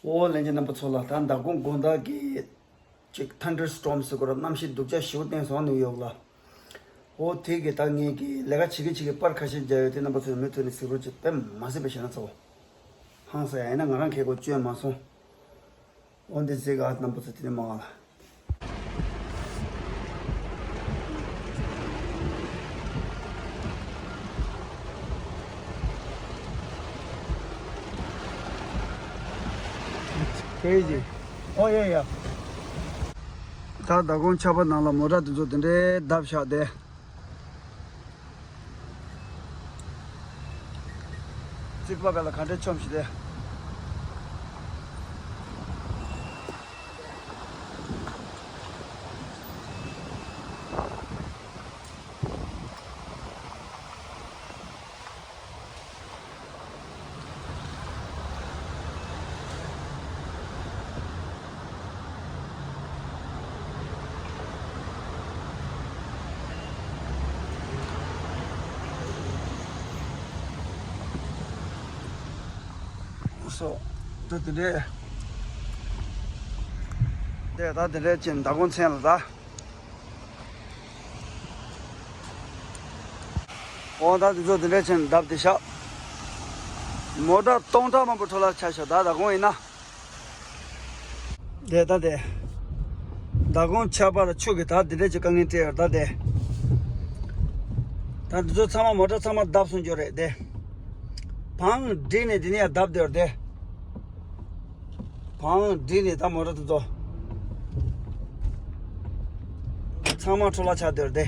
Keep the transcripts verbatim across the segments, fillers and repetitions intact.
ཨོ་ལྷན་རྒྱས་རྣམ་པ་ཚོ་ལ། ད་མདང་དགོང་དགོང་དག་གི་ཅིག་ཐན་ཌར་སི་ཊོམ་ཟེར་དགོས་ར། གནམ་གཤིས་སྡུག་ཅག་ཞེ་པོ་བསྟན་སོང་། ནིའུ་ཡོག་ལ། ཨོ་དེ་གི་ད་ངས་ཀྱི་ལས་ཀ་བྱེད་ཀྱི་བྱེད་ཀྱི་པར་ཁ་ཤས་མཇལ་ཡོད་དེ། རྣམ་པ་ཚོས་མུ་མཐུད་ནས་གཟིགས་རོགས་བྱེད། དཔེ་མ་སྲིད་པའི་ཞེད་སྣང་ཚ་བོ། ཧང་སང་ཡ་ཡིན་ན་ང་རང་ཁེ་གོ་བཅོས་མ་སོང་། འོན་ཏེ་ཟེར་ག་རྣམ་པ་ཚོ་དེ་ནས་མ་ལ། Crazy. Oh, yeah, yeah. ད་མདང་དགོང་ཆར་པ་ནང་ལ་མོ་ཊ་དེ་ཚོ་དེ་འདྲའི་བརྡབས་བཞག་སྟེ། རྩིག་པ་སྒང་ལ་ག་འདྲ་མཆོངས་ཤིག་དེ། སོ། ད་དེ་འདྲས། དེ་ད་དེ་འདྲས་ཅིག་མདང་དགོང་མཚན་ལ་ད། འོ་ད་དེ་ཚོ་དེ་འདྲས་ཅིག་བརྡབས་ཏེ་བཞག་མོ་ཊ་སྟོང་ཕྲག་མང་པོ་འཕྲོ་བརླག་ཆགས་ཤག་ད་མདང་དགོང་ཡིན་ན། དེ་ད་དེ། མདང་དགོང་ཆར་པ་ལ་ཆུ་གིས་ད་དེ་འདྲས་ཀྱི་དཀའ་ངལ་སྤྲད་ཡོད་ད་དེ། ད་འདི་ཚོ་ཚང་མ་མོ་ཊ་ཚང་མ་བརྡབས་སོང་རྒྱུ་རེད་དེ། བང་བསྒྲིགས་ནས་དེ་ནས་ཡང་བརྡབས་བསྡད་ཡོད་དེ། བང་བསྒྲིགས་ནས་ད་མོ་ཊ་དེ་ཚོ། ཚང་མ་འཕྲོ་བརླག་ཆགས་བསྡད་ཡོད་དེ།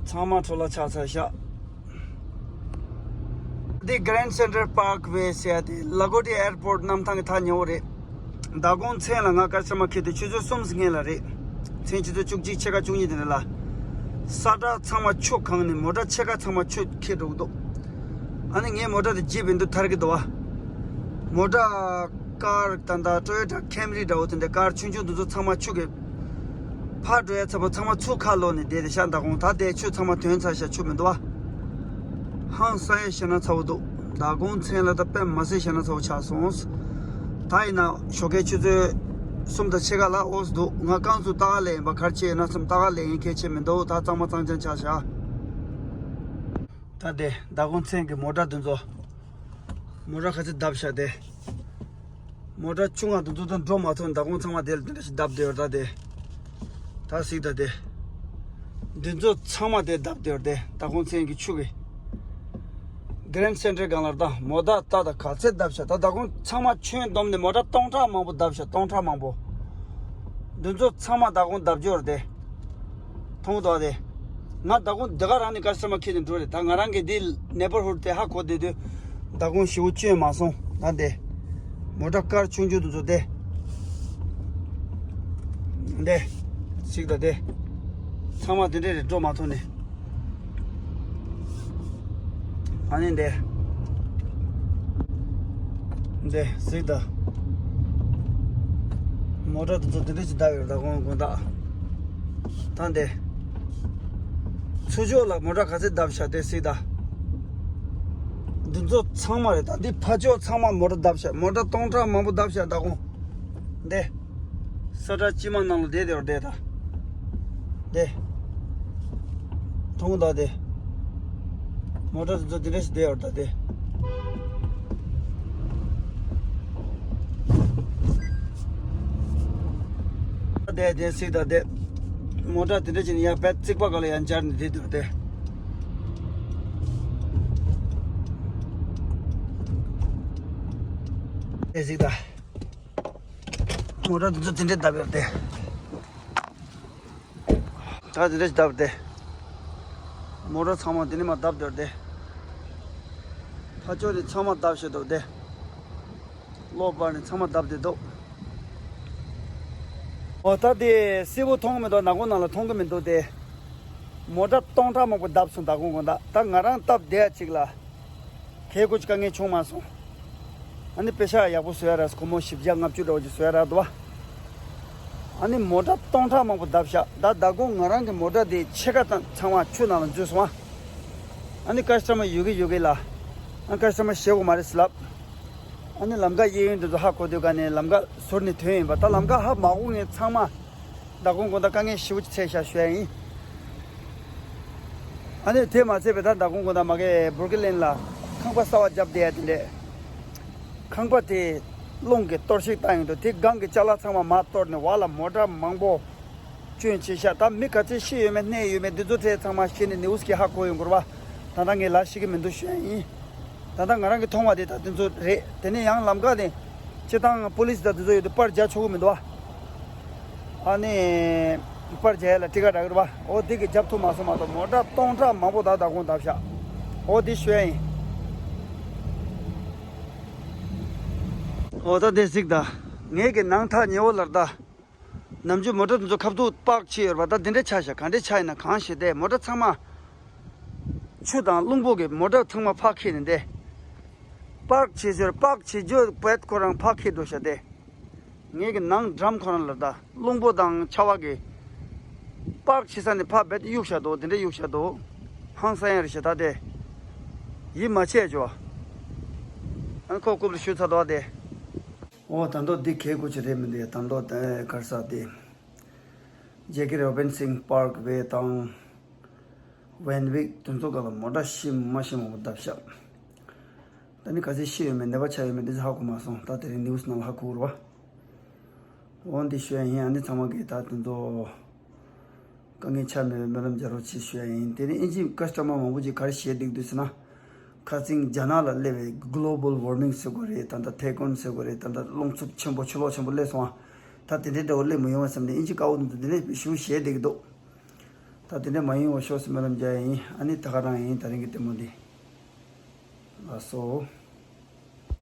ཚང་མ་འཕྲོ་བརླག་ཆགས་ཚར་ཤག་འདི་Grand Central Parkway ཟེར་ཡ་དེ་ལ་གོ་ཊི་ཨེར་པོར་ཊི་གནམ་ཐང་གི་ཐག་ཉེ་བོ་རེད། མདང་དགོང་མཚན་ལ་ང་ཀ་ཤ་མ་ཁེ་དེ་ཆུ་ཚོད་གསུམ་སྔོན་ལ་རེད། མཚན་ཆུ་ཚོད་བཅུ་གཅིག་ཕྱེད་ཀ་བཅུ་གཉིས་དེ་འདྲ་ལ། ས་བཀྲ་ཚང་མ་ཆུ་གང་ནས་མོ་ཊ་ཕྱེད་ཀ་ཚང་མ་ཆུ་འཁྱེར་འགྲོ་གི་འདུག་ཨ་ནི་ངའི་མོ་ཊ་དེ་ཇིབ་ཡིན་དུས་ཐར་གི་འདུག་བ། མོ་ཊ་ཀར་ད་ལྟ་Toyota Camry འདྲ་བོ་དེ་འདྲ་ཀར་ཆུང་ཆུང་དེ་ཚོ་ཚང་མ་ཆུ་གིས་ཕར་འགྲོ་ཡ་ཚ་པོ་ཚང་མ་ཚུར་ཁ་ལོག་ནས་བསྡད་དེ་ཤག་མདང་དགོང་ད་ལྟའི་ཆུ་ཚང་མ་ཐོན་ཚར་ཤག་ཆུ་མི་འདུག་བ། ཧང་སང་ཡ་ཞེད་སྣང་ཚ་བོ་འདུག་མདང་དགོང་མཚན་ལ་ད་དཔེ་མ་སྲིད་ཞེད་སྣང་ཚ་བོ་ཆགས་སོང་། ད་ཡིན་ན་ཞོགས་ཀའི་ཆུ་ཚོད་གསུམ་དང་ཕྱེད་ཀ་ལ་འོས་འདུག་ང་རྐང་ཚུགས་ལྟ་ག་སླེབས་ཡིན་པ། ག་རེ་བྱས་ཡོད་ན་བསམ་ལྟ་ག་སླེབས་ཡིན། གལ་ཆེ་མི་འདུག་ད་གཙང་མ་གཙང་རྐྱང་ཆགས་ཤག་ད་དེ་མདང་དགོང་མཚན་གྱི་མོ་ཊ་འདི་ཚོ། མོ་ཊ་ག་ཚོད་བརྡབས་ཤག་དེ། མོ་ཊ་ཆུང་ང་དེ་ཚོ་དང་འགྲོ་མ་ཐུབ། མདང་དགོང་ཚང་མ་དེ་ལ་དེ་འདྲ་ཞིག་བརྡབས་བསྡད་ཡོད་ད་དེ། ད་གཟིགས་ད་དེ། འདི་ཚོ་ཚང་མ་དེ་བརྡབས་བསྡད་ཡོད་དེ། མདང་དགོང་མཚན་གྱི་ཆུ་གིས། Grand Central སྒང་ལ་ད་མོ་ཊ་ད་ད་ག་ཚོད་བརྡབས་ཤག་ད་མདང་དགོང་ཚང་མ་ཁྱོན་བསྡོམས་ནས་མོ་ཊ་སྟོང་ཕྲག་མང་པོ་བརྡབས་ཤག་སྟོང་ཕྲག་མང་པོ། འདི་ཚོ་ཚང་མ་མདང་དགོང་བརྡབས་ཡོད་རེད་དེ། མཐོང་གི་འདུག་ཨ་དེ། ང་མདང་དགོང་འདི་ག་རང་ནས་ཀ་ཤ་མ་ཁྱེར་ནས་འགྲོ་རེད། ད་ང་རང་གི་འདི་ནེ་བར་ཧུཌ་དེ་ཧ་གོ་བསྡད་དུས། མདང་དགོང་ཞེ་པོ་བཅོས་མ་སོང་ད་དེ། མོ་ཊ་ཀར་ཆུང་ཆུང་དེ་ཚོ་དེ། དེ། གཟིགས་ད་དེ། ཚང་མ་དེ་འདྲས་རེད། འགྲོ་མ་ཐུབ་ནས། ཨ་ནི་འདི། འདི་གཟིགས་དང་། མོ་ཊ་དེ་ཚོ་དེ་འདྲ་ཞིག་བརྡབས་ཡོད་རེད། ད་དགོང་དགོང་དག་ད་འདི། ཚུར་ཕྱོགས་ལ་མོ་ཊ་ག་ཚོད་བརྡབས་ཤག་དེ་གཟིགས་དང་། འདི་ཚོ་ཚང་མ་རེད། ད་འདི་ཕར་ཕྱོགས་ཚང་མ་མོ་ཊ་བརྡབས་ཤག་མོ་ཊ་སྟོང་ཕྲག་མང་པོ་བརྡབས་ཤག་ད་དགོང་། འདི། ས་བཀྲ་དཀྱིལ་མ་ནང་ལ་བསྡད་དེ་བར་བསྡད་ད། དེ། མཐོང་ད་དེ། མོ་ཊ་དེ་ཚོ་དེ་འདྲ་ཞིག་བསྡད་བར་ད་དེ། དེ་དེ་གཟིགས་ད་དེ། མོ་ཊ་དེ་འདྲ་ཞིག་ནི་ཡར་བད་རྩིག་པ་ག་ལ་ཡར་འབྱར་ནས་བསྡད་དེ་བར་དེ། དེ་གཟིགས་ད། མོ་ཊ་དེ་ཚོ་དེ་འདྲས་བརྡབས་ཡོད་དེ། ད་དེ་འདྲས་བརྡབས་ཏེ། མོ་ཊ་ཚང་མ་དེ་ནས་མར་བརྡབས་བསྡད་དེ། ཕར་ཕྱོགས་ནས་ཚང་མ་བརྡབས་བྱས་འདུག་སྟེ། གློག་པར་ནས་ཚང་མ་བརྡབས་ཏེ་འདུག་འོ་ད་དེ་གསལ་པོ་མཐོང་གི་མི་འདུག་ནག་པོ་ནང་ལ་མཐོང་གི་མི་འདུག་སྟེ། མོ་ཊ་སྟོང་ཕྲག་མང་པོ་བརྡབས་སོང་། ད་དགོང་དགོང་དག་ད་ང་རང་སྟབས་བདེ་ཡ་གཅིག་ལ། གལ་ཀོ་ཅི་དཀའ་ངལ་བྱུང་མ་སོང་། ཨ་ནི་པེ་ཤ་ཡག་པོ་བཟོ་ཡ་ར་སྒོར་མོ་བཞི་བརྒྱ་ལྔ་བཅུ་འདྲ་བོ་ཅིག་བཟོ་ཡ་ར་འདུག་བ། ཨ་ནི་མོ་ཊ་སྟོང་ཕྲག་མང་པོ་བརྡབས་ཤག་ད་ད་དགོང་ང་རང་གི་མོ་ཊ་དེ་ཕྱེད་ཀ་ཙམ་ཚང་མ་ཆུ་ནང་ལ་འཛུལ་སོང་བ། ཨ་ནི་ཀ་སི་ཊ་མར་ཡོད་གི་ཡོད་གི་ལ། ཨ་ཀ་སི་ཊ་མར་ཞེད་དགོས་མ་རེད་ཟེར་ལབ། ཨ་ནི་ལམ་ཁ་གཡས་གཡོན་དེ་ཚོ་ཧ་གོ་དུས་ག་ནས་ལམ་ཁ་ཟུར་ནས་ཐོན་ཡིན་པ། ད་ལམ་ཁ་ཧ་མ་གོ་མཁན་ཚང་མ་མདང་དགོང་དགོང་དག་དཀའ་ངལ་ཞེ་པོ་ཅིག་འཕྲད་ཤག་ཞུ་ཡ་ཡིན། ཨ་ནི་དེ་མ་ཚད་པའི་ད་མདང་དགོང་དགོང་དག་མ་གི་བུར་ཀི་ལིན་ལ་ཁང་པ་གསར་པ་བརྒྱབ་བསྡད་ཡ་དེ་འདྲས། ཁང་པ་དེ་རླུང་གིས་གཏོར་བཤིག་བཏང་ཡོང་དུས་དེ་སྒང་གི་ཅ་ལག་ཚང་མ་མར་གཏོར་ནས་བར་ལ་མོ་ཊ་མང་པོ་བསྐྱོན་བྱས་ཤག་ད་མི་ག་ཚོད་ཤི་ཡོད་མེད་གནས་ཡོད་མེད་འདི་ཚོ་ཚད་ཚང་མ་ཤེས་ནས་ནིའུ་སི་གིས་ཧ་གོ་ཡོང་གི་རེད་པ། ད་ལྟ་ངས་ལབ་ཤེས་ཀྱི་མི་འདུག་ཞུ་ཡ་ཡིན། ད་ལྟ་ང་རང་གིས་མཐོང་བ་དེ་ད་དེ་ཚོ་རེད། དེ་ནས་ཡང་ལམ་ཁ་ནས་སྤྱིར་བཏང་པུ་ལིས་དང་དེ་ཚོ་ཡོད་དུས་པར་རྒྱག་ཆོག་གི་མི་འདུག་པ། ཨ་ནི་པར་རྒྱག་ཡ་ལ་ཊི་ཀ་རག་གི་རེད་པ། འོ་དེ་གིས་རྒྱབ་ཐུབ་མ་སོང་མ་གཏོགས་མོ་ཊ་སྟོང་ཕྲག་མང་པོ་ད་མདང་དགོང་བརྡབས་ཤག་འོ་དེ་ཞུ་ཡ་ཡིན། འོ་ད་དེ་གཟིགས་ད། ངེད་ཀྱི་ནང་ཐག་ཉེ་བོ་ལ་ད། ནམ་རྒྱུན་མོ་ཊ་དེ་ཚོ་ཁ་ཐུག་པག་བྱས་ཡོད་རེད་པ། ད་དེ་འདྲ་ཆགས་ཤག་ག་འདྲ་ཆགས་ཡིན་ན་གང་ཤེས་ཏེ། མོ་ཊ་ཚང་མ་ཆུ་དང་རླུང་པོ་གིས་མོ་ཊ་ཚང་མ་ཕར་འཁྱེར་ནས་བསྡད། པག་བྱེད་ཟེར་པག་བྱེད་རྒྱུ་བེད་ཁོ་རང་ཕར་འཁྱེར་འགྲོ་ཤག་སྟེ། ངེད་ཀྱི་ནང་འགྲམ་ཁོ་རང་ལ་ད་རླུང་པོ་དང་ཆར་པ་གིས་པག་བྱེད་ས་ནས་ཕར་བེད་གཡུག་ཤག་འདུག་དེ་འདྲ་གཡུག་ཤག་འདུག་ཧང་སང་ཡ་རེད་ཤག་ད་དེ། ཡིད་མ་ཆེས་བྱོས། ཨ་ཁོ་རྐུབ་ལ་གཞུས་ཚར་འདུག་དེ། འོ་ད་མདོ་འདི་གལ་དགོས་ཀྱི་རེད་མི་འདུག་ད་མདོ་དེ་གར་ས་དེ། ཇེ་ཀེ་རོ་བིན་སིང་པར་ཝེ་དང་། ཝན་ཝིག་དེ་ཚོ་སྒང་ལ་མོ་ཊ་ཤི་མ་ཤི་མང་པོ་བརྡབས་ཤག་ད་ནི་ག་ཚོད་ཤི་ཡོད་མེད་ནད་པ་ཆགས་ཡོད་མེད་དེ་ཚོ་ཧ་གོ་མ་སོང་། ད་དེ་རིང་ནིའུ་སི་ནང་ལ་ཧ་གོ་རེད་པ། འོ་འདི་ཞུ་ཡ་ཡིན། ཨ་ནི་ཚང་མ་གིས་ད་དེ་ཚོ་དཀའ་ངལ་ཆགས་མེད་པའི་སྨོན་ལམ་རྒྱག་རོགས་བྱེད་ཞུ་ཡ་ཡིན། དེ་ནི་ཨིན་ཇི་ཀ་སི་ཊ་མར་མང་པོ་ཅིག་ག་རེ་བཤད་བསྡད་འདུག་ཟེར་ན། ཁ་སང་རྒྱ་ནག་ལ་སླེབས་པའི་གྷི་ལོ་བལ་ཝར་མིང་ཟེར་དགོས་རེད། ད་ལྟ་ཐའེ་ཀོན་ཟེར་དགོས་རེད། ད་ལྟ་རླུང་འཚུབ་ཆེན་པོ་ཆུ་ལོག་ཆེན་པོ་སླེབས་སོང་ཨ། ད་དེ་འདྲའི་འདྲ་བོ་སླེབས་མི་ཡོང་བ་བསམ་ནས་ཨིན་ཇི་དཀར་པོ་དེ་ཚོ་དེ་འདྲ་ཞུ་བཤད་བསྡད་ཀྱི་འདུག་ད་དེ་འདྲ་མ་ཡོང་བ་ཤོག་ཟེར་སྨོན་ལམ་རྒྱག་ཡ་ཡིན། ཨ་ནི་ད་ག་རང་ཡིན་ད་རིང་གི་ལྟད་མོ་འདི། ལགས་སོ།